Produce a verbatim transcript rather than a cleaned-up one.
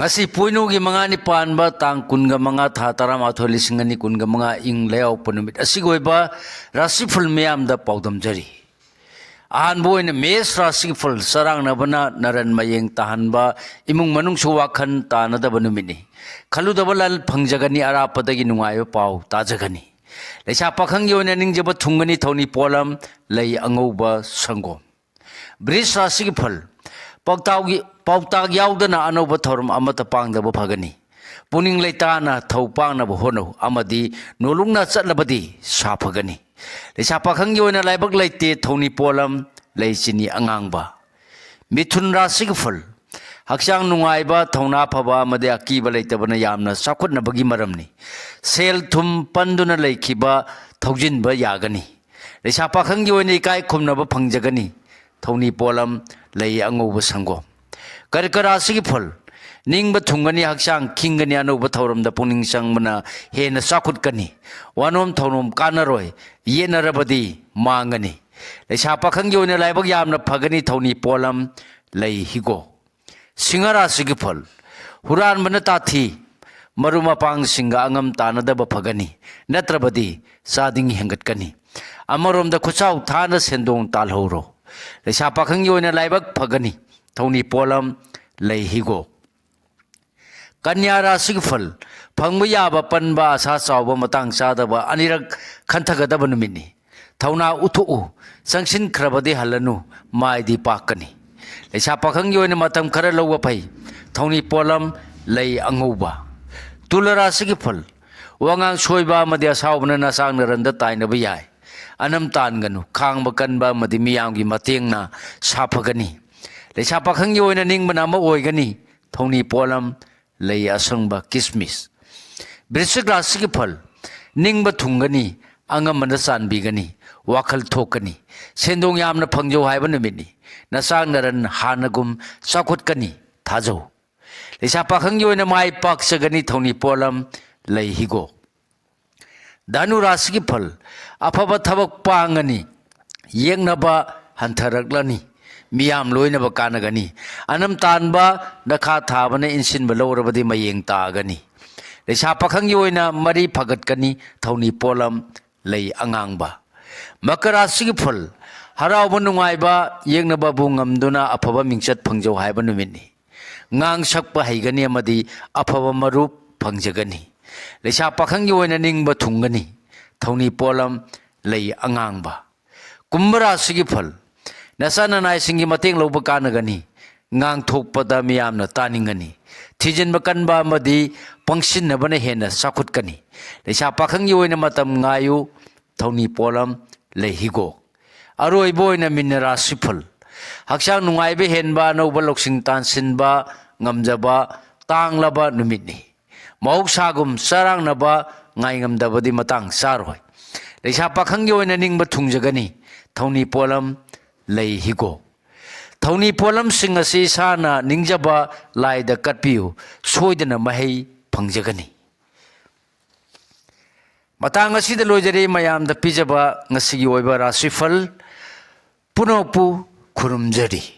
ꯑꯁꯤ ꯄꯣꯏꯅꯨꯒꯤ ꯃꯉꯥꯅꯤ ꯄꯥꯟꯕ ꯇꯥꯡ ꯀꯨꯟꯒ ꯃꯉꯥ, ꯊꯥ ꯇꯔꯥꯃꯥꯊꯣꯏ, ꯂꯤꯁꯤꯡ ꯑꯅꯤ ꯀꯨꯟꯒ ꯃꯉꯥ, ꯏꯪ ꯂꯩꯍꯥꯎꯄ ꯅꯨꯃꯤꯠ ꯑꯁꯤꯒꯤ ꯑꯣꯏꯕ ꯔꯥꯁꯤꯐꯜ ꯃꯤꯌꯥꯝꯗ ꯄꯥꯎꯗꯝꯖꯔꯤ꯫ ꯑꯍꯥꯟꯕ ꯑꯣꯏꯅ ꯃꯦꯁ ꯔꯥꯁꯤꯐꯜ ꯆꯔꯥꯡꯅꯕꯅ ꯅꯔꯟ ꯃꯌꯦꯡ ꯇꯥꯍꯟꯕ, ꯏꯃꯨꯡ ꯃꯅꯨꯡꯁꯨ ꯋꯥꯈꯜ ꯇꯥꯅꯗꯕ ꯅꯨꯃꯤꯠꯅꯤ꯫ ꯈꯜꯂꯨꯗꯕ ꯂꯥꯜ ꯐꯪꯖꯒꯅꯤ, ꯑꯔꯥꯞꯄꯗꯒꯤ ꯅꯨꯡꯉꯥꯏꯕ ꯄꯥꯎ ꯇꯥꯖꯒꯅꯤ꯫ ꯂꯩꯁꯥ ꯄꯥꯈꯪꯒꯤ ꯑꯣꯏꯅ ꯅꯤꯡꯖꯕ ꯊꯨꯡꯒꯅꯤ, ꯊꯧꯅꯤ ꯄꯣꯠꯂꯝ, ꯂꯩ ꯑꯉꯧꯕ, ꯁꯪꯒꯣꯝ꯫ ꯕ꯭ꯔꯤꯖ ꯔꯥꯁꯤꯒꯤ ꯐꯜ꯫ ꯄꯥꯎꯇꯥꯎꯒꯤ-, ꯄꯥꯎꯇꯥꯛ ꯌꯥꯎꯗꯅ ꯑꯅꯧꯕ ꯊꯧꯔꯝ ꯑꯃꯠꯇ ꯄꯥꯡꯗꯕ ꯐꯒꯅꯤ꯫ ꯄꯨꯛꯅꯤꯡ ꯂꯩꯇꯥꯅ ꯊꯧ ꯄꯥꯡꯅꯕ ꯍꯣꯠꯅꯧ ꯑꯃꯗꯤ ꯅꯣꯂꯨꯛꯅ ꯆꯠꯂꯕꯗꯤ ꯁꯥꯐꯒꯅꯤ꯫ ꯂꯩꯁꯥ ꯄꯥꯈꯪꯒꯤ ꯑꯣꯏꯅ ꯂꯥꯏꯕꯛ ꯂꯩꯇꯦ, ꯊꯧꯅꯤ ꯄꯣꯠꯂꯝ, ꯂꯩ ꯆꯤꯅꯤ ꯑꯉꯥꯡꯕ꯫ ꯃꯤꯊꯨꯟ ꯔꯥꯁꯤꯒꯤ ꯐꯜ꯫ ꯍꯛꯆꯥꯡ ꯅꯨꯡꯉꯥꯏꯕ, ꯊꯧꯅꯥ ꯐꯕ ꯑꯃꯗꯤ ꯑꯀꯤꯕ ꯂꯩꯇꯕꯅ ꯌꯥꯝꯅ ꯆꯥꯎꯈꯠꯅꯕꯒꯤ ꯃꯔꯝꯅꯤ꯫ ꯁꯦꯜ ꯊꯨꯝ ꯄꯟꯗꯨꯅ ꯂꯩꯈꯤꯕ ꯊꯧꯖꯤꯟꯕ ꯌꯥꯒꯅꯤ꯫ ꯂꯩꯁꯥ ꯄꯥꯈꯪꯒꯤ ꯑꯣꯏꯅ ꯏꯀꯥꯏ ꯈꯨꯝꯅꯕ ꯐꯪꯖꯒꯅꯤ꯫ ꯊꯧꯅꯤ ꯄꯣꯠꯂꯝ, ꯂꯩ ꯑꯉꯧꯕ, ꯁꯪꯒꯣꯝ꯫ ꯀꯔꯀ ꯔꯥꯁꯤꯒꯤ ꯐꯜ꯫ ꯅꯤꯡꯕ ꯊꯨꯡꯒꯅꯤ, ꯍꯛꯆꯥꯡ ꯈꯤꯡꯒꯅꯤ, ꯑꯅꯧꯕ ꯊꯧꯔꯝꯗ ꯄꯨꯛꯅꯤꯡ ꯆꯪꯕꯅ ꯍꯦꯟꯅ ꯆꯥꯎꯈꯠꯀꯅꯤ꯫ ꯋꯥꯅꯣꯝ ꯊꯧꯅꯣꯝ ꯀꯥꯟꯅꯔꯣꯏ, ꯌꯦꯠꯅꯔꯕꯗꯤ ꯃꯥꯡꯒꯅꯤ꯫ ꯂꯩꯁꯥ ꯄꯥꯈꯪꯒꯤ ꯑꯣꯏꯅ ꯂꯥꯏꯕꯛ ꯌꯥꯝꯅ ꯐꯒꯅꯤ, ꯊꯧꯅꯤ ꯄꯣꯠꯂꯝ, ꯂꯩ ꯍꯤꯒꯣꯛ꯫ ꯁꯤꯡꯍ ꯔꯥꯁꯤꯒꯤ ꯐꯜ꯫ ꯍꯨꯔꯥꯟꯕꯅ ꯇꯥꯊꯤ, ꯃꯔꯨꯞ ꯃꯄꯥꯡꯁꯤꯡꯒ ꯑꯉꯝ ꯇꯥꯟꯅꯗꯕ ꯐꯒꯅꯤ, ꯅꯠꯇ꯭ꯔꯕꯗꯤ ꯆꯥꯗꯤꯡ ꯍꯦꯟꯒꯠꯀꯅꯤ꯫ ꯑꯃꯔꯣꯝꯗ ꯈꯨꯠꯁꯥꯎ ꯊꯥꯅ ꯁꯦꯟꯗꯣꯡ ꯇꯥꯜꯍꯧꯔꯣ꯫ ꯂꯩꯁꯥ ꯄꯥꯈꯪꯒꯤ ꯑꯣꯏꯅ ꯂꯥꯏꯕꯛ ꯐꯒꯅꯤ, ꯊꯧꯅꯤ ꯄꯣꯠꯂꯝ, ꯂꯩ ꯍꯤꯒꯣꯛ꯫ ꯀꯟꯌꯥ ꯔꯥꯁꯤꯒꯤ ꯐꯜ꯫ ꯐꯪꯕ ꯌꯥꯕ ꯄꯟꯕ, ꯑꯁꯥ ꯆꯥꯎꯕ, ꯃꯇꯥꯡ ꯆꯥꯗꯕ ꯑꯅꯤꯔꯛ ꯈꯟꯊꯒꯗꯕ ꯅꯨꯃꯤꯠꯅꯤ꯫ ꯊꯧꯅꯥ ꯎꯠꯊꯣꯛꯎ, ꯆꯪꯁꯤꯟꯈ꯭ꯔꯕꯗꯤ ꯍꯜꯂꯅꯨ, ꯃꯥꯏꯗꯤ ꯄꯥꯛꯀꯅꯤ꯫ ꯂꯩꯁꯥ ꯄꯥꯈꯪꯒꯤ ꯑꯣꯏꯅ ꯃꯇꯝ ꯈꯔ ꯂꯧꯕ ꯐꯩ, ꯊꯧꯅꯤ ꯄꯣꯠꯂꯝ, ꯂꯩ ꯑꯉꯧꯕ꯫ ꯇꯨꯂ ꯔꯥꯁꯤꯒꯤ ꯐꯜ꯫ ꯋꯥꯉꯥꯡ ꯁꯣꯏꯕ ꯑꯃꯗꯤ ꯑꯁꯥꯎꯕꯅ ꯅꯆꯥꯛ ꯅꯔꯟꯗ ꯇꯥꯏꯅꯕ ꯌꯥꯏ꯫ ꯑꯅꯝ ꯇꯥꯟꯒꯅꯨ, ꯈꯥꯡꯕ ꯀꯟꯕ ꯑꯃꯗꯤ ꯃꯤꯌꯥꯝꯒꯤ ꯃꯇꯦꯡꯅ ꯁꯥꯐꯒꯅꯤ꯫ ꯂꯩꯁꯥ ꯄꯥꯈꯪꯒꯤ ꯑꯣꯏꯅ ꯅꯤꯡꯕꯅ ꯑꯃ ꯑꯣꯏꯒꯅꯤ, ꯊꯧꯅꯤ ꯄꯣꯠꯂꯝ, ꯂꯩ ꯑꯁꯪꯕ, ꯀꯤꯁꯃꯤꯁ꯫ ꯕ꯭ꯔꯤꯁꯤꯛ ꯔꯥꯁꯤꯒꯤ ꯐꯜ꯫ ꯅꯤꯡꯕ ꯊꯨꯡꯒꯅꯤ, ꯑꯉꯝꯕꯅ ꯆꯥꯟꯕꯤꯒꯅꯤ, ꯋꯥꯈꯜ ꯊꯣꯛꯀꯅꯤ꯫ ꯁꯦꯟꯗꯣꯡ ꯌꯥꯝꯅ ꯐꯪꯖꯧ ꯍꯥꯏꯕ ꯅꯨꯃꯤꯠꯅꯤ꯫ ꯅꯆꯥꯛ ꯅꯔꯟ ꯍꯥꯟꯅꯒꯨꯝ ꯆꯥꯎꯈꯠꯀꯅꯤ, ꯊꯥꯖꯧ꯫ ꯂꯩꯁꯥ ꯄꯥꯈꯪꯒꯤ ꯑꯣꯏꯅ ꯃꯥꯏ ꯄꯥꯛꯆꯒꯅꯤ, ꯊꯧꯅꯤ ꯄꯣꯠꯂꯝ, ꯂꯩ ꯍꯤꯒꯣꯛ꯫ ꯙꯅꯨ ꯔꯥꯁꯤꯒꯤ ꯐꯜ꯫ ꯑꯐꯕ ꯊꯕꯛ ꯄꯥꯡꯒꯅꯤ, ꯌꯦꯛꯅꯕ ꯍꯟꯊꯔꯛꯂꯅꯤ꯫ ꯃꯤꯌꯥꯝ ꯂꯣꯏꯅꯕ ꯀꯥꯟꯅꯒꯅꯤ꯫ ꯑꯅꯝ ꯇꯥꯟꯕ ꯅꯈꯥ ꯊꯥꯕꯅ ꯏꯟꯁꯤꯟꯕ ꯂꯧꯔꯕꯗꯤ ꯃꯌꯦꯡ ꯇꯥꯒꯅꯤ꯫ ꯂꯩꯁꯥ ꯄꯥꯈꯪꯒꯤ ꯑꯣꯏꯅ ꯃꯔꯤ ꯐꯒꯠꯀꯅꯤ꯫ ꯊꯧꯅꯤ ꯄꯣꯠꯂꯝ ꯂꯩ ꯑꯉꯥꯡꯕ꯫ ꯃꯀꯔ ꯔꯥꯁꯤꯒꯤ ꯐꯜ: ꯍꯔꯥꯎꯕ ꯅꯨꯡꯉꯥꯏꯕ ꯌꯦꯛꯅꯕꯕꯨ ꯉꯝꯗꯨꯅ ꯑꯐꯕ ꯃꯤꯡꯆꯠ ꯐꯪꯖꯧ ꯍꯥꯏꯕ ꯅꯨꯃꯤꯠꯅꯤ꯫ ꯉꯥꯡ ꯁꯛꯄ ꯍꯩꯒꯅꯤ ꯑꯃꯗꯤ ꯑꯐꯕ ꯃꯔꯨꯞ ꯐꯪꯖꯒꯅꯤ꯫ ꯂꯩꯁꯥ ꯄꯥꯈꯪꯒꯤ ꯑꯣꯏꯅ ꯅꯤꯡꯕ ꯊꯨꯡꯒꯅꯤ꯫ ꯊꯧꯅꯤ ꯄꯣꯠꯂꯝ ꯂꯩ ꯑꯉꯥꯡꯕ꯫ ꯀꯨꯝꯚ ꯔꯥꯁꯤꯒꯤ ꯐꯜ: ꯅꯆꯥ ꯅꯅꯥꯏꯁꯤꯡꯒꯤ ꯃꯇꯦꯡ ꯂꯧꯕ ꯀꯥꯟꯅꯒꯅꯤ꯫ ꯉꯥꯡꯊꯣꯛꯄꯗ ꯃꯤꯌꯥꯝꯅ ꯇꯥꯅꯤꯡꯒꯅꯤ꯫ ꯊꯤꯖꯤꯟꯕ ꯀꯟꯕ ꯑꯃꯗꯤ ꯄꯪꯁꯤꯟꯅꯕꯅ ꯍꯦꯟꯅ ꯆꯥꯎꯈꯠꯀꯅꯤ꯫ ꯂꯩꯁꯥ ꯄꯥꯈꯪꯒꯤ ꯑꯣꯏꯅ ꯃꯇꯝ ꯉꯥꯏꯌꯨ꯫ ꯊꯧꯅꯤ ꯄꯣꯠꯂꯝ ꯂꯩ ꯍꯤꯒꯣꯛ꯫ ꯑꯔꯣꯏꯕ ꯑꯣꯏꯅ ꯃꯤꯟꯅ ꯔꯥꯁꯤꯐꯜ: ꯍꯛꯆꯥꯡ ꯅꯨꯡꯉꯥꯏꯕ ꯍꯦꯟꯕ, ꯑꯅꯧꯕ ꯂꯧꯁꯤꯡ ꯇꯥꯟꯁꯤꯟꯕ ꯉꯝꯖꯕ ꯇꯥꯡꯂꯕ ꯅꯨꯃꯤꯠꯅꯤ꯫ ꯃꯍꯧꯁꯥꯒꯨꯝ ꯆꯔꯥꯡꯅꯕ ꯉꯥꯏꯉꯝꯗꯕꯗꯤ ꯃꯇꯥꯡ ꯆꯥꯔꯣꯏ꯫ ꯂꯩꯁꯥ ꯄꯥꯈꯪꯒꯤ ꯑꯣꯏꯅ ꯅꯤꯡꯕ ꯊꯨꯡꯖꯒꯅꯤ꯫ ꯊꯧꯅꯤ ꯄꯣꯠꯂꯝ ꯂꯩ ꯍꯤꯒꯣꯛ꯫ ꯊꯧꯅꯤ ꯄꯣꯠꯂꯝꯁꯤꯡ ꯑꯁꯤ ꯏꯁꯥꯅ ꯅꯤꯡꯖꯕ ꯂꯥꯏꯗ ꯀꯠꯄꯤꯌꯨ, ꯁꯣꯏꯗꯅ ꯃꯍꯩ ꯐꯪꯖꯒꯅꯤ꯫ ꯃꯇꯥꯡ ꯑꯁꯤꯗ ꯂꯣꯏꯖꯔꯦ ꯃꯌꯥꯝꯗ ꯄꯤꯖꯕ ꯉꯁꯤꯒꯤ ꯑꯣꯏꯕ ꯔꯥꯁꯤꯐꯜ ꯄꯨꯝꯅꯃꯛꯄꯨ ꯈꯨꯔꯨꯝꯖꯔꯤ꯫